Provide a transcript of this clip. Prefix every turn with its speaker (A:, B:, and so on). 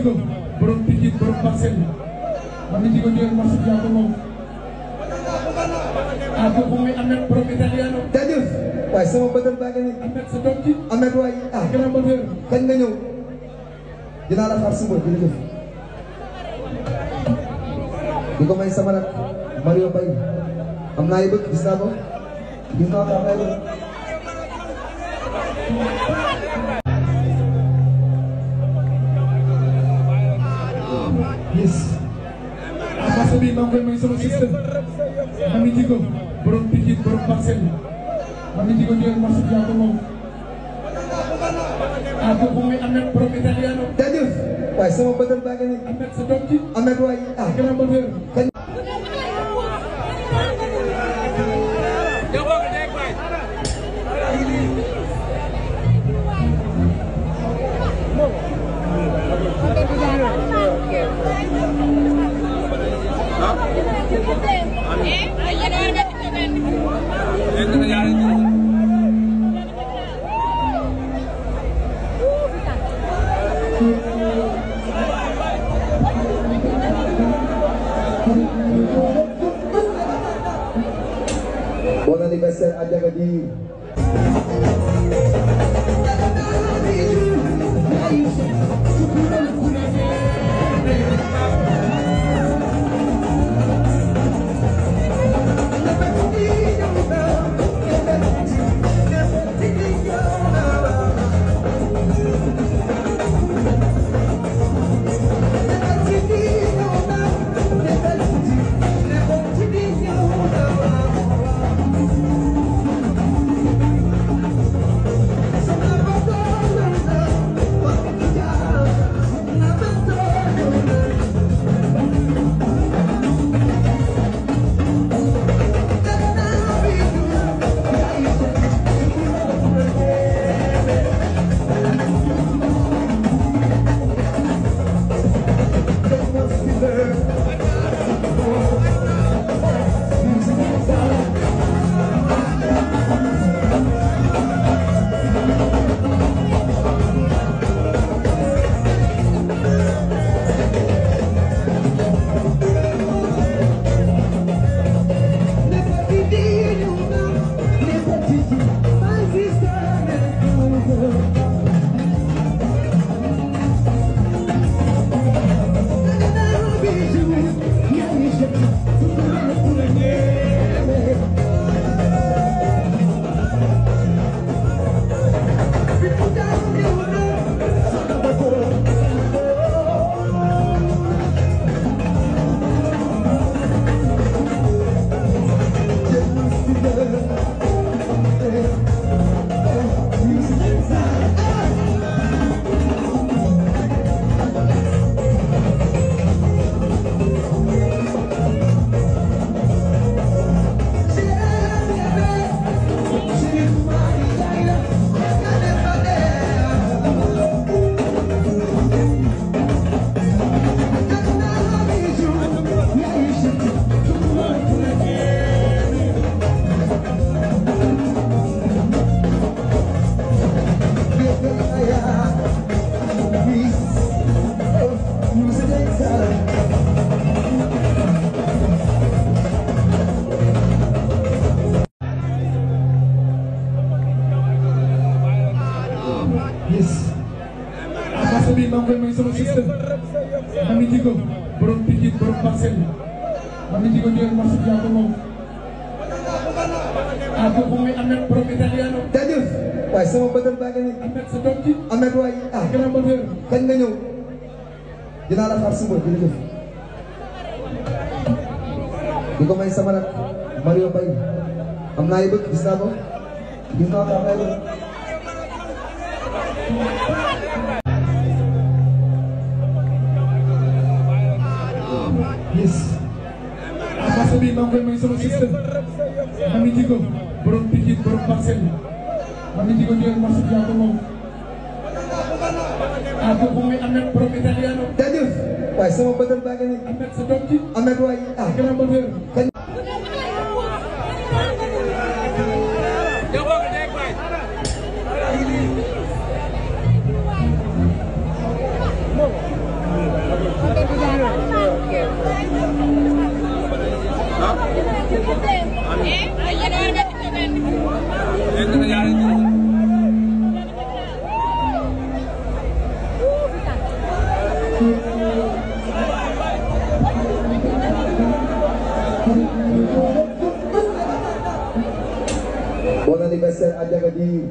A: Djigo borom Pikine borom Parcelles Mami Djigo Ndiol marché yaa ko moom ah kooku muy Ahmed borom Italiano
B: jaajëf waaye sama bëtal baa ngi nii
A: Ahmed sa doom ji
B: Ahmed waay
A: grand moteur
B: kañ nga ñëw dinaa la xaar suba jërëjëf di ko may sama rak Mario Baye am naa ay bëgg gis naa ko am naa ay bëgg
A: yes parce que maa ngi koy may sama système Mami Djigo borom Pikine borom Parcelles Mami Djigo Ndiol marché yaa ko moom ah kooku muy Ahmed borom Italiano
B: jaajëf waaye sama bëtal baa ngi nii
A: Ahmed sa doom ji
B: Ahmed waay
A: grand moteur
B: Bon anniversaire à Diagadi. bi maa ngi koy may sama système Mami Djigo borom Pikine borom Parcelles Mami Djigo Ndiol marché yaa ko moom ah kooku muy Ahmed borom Italiano jaajëf waaye sama bëtal baa ngi nii
A: Ahmed sa doom ji
B: Ahmed waay
A: grand moteur
B: kañ nga ñëw dinaa la xaar suba jërëjëf di ko may sama rak Mario Baye am naa ay bëgg gis naa ko am naa ay bëgg
A: yes parce que maa ngi koy may sama système Mami Djigo borom Pikine borom Parcelles Mami Djigo Ndiol marché yaa ko moom ah kooku muy Ahmed borom Italiano
B: jaajëf waaye sama bëtal baa ngi nii
A: Ahmed sa doom ji
B: Ahmed waay
A: grand moteur
C: Bon anniversaire à Diagadi.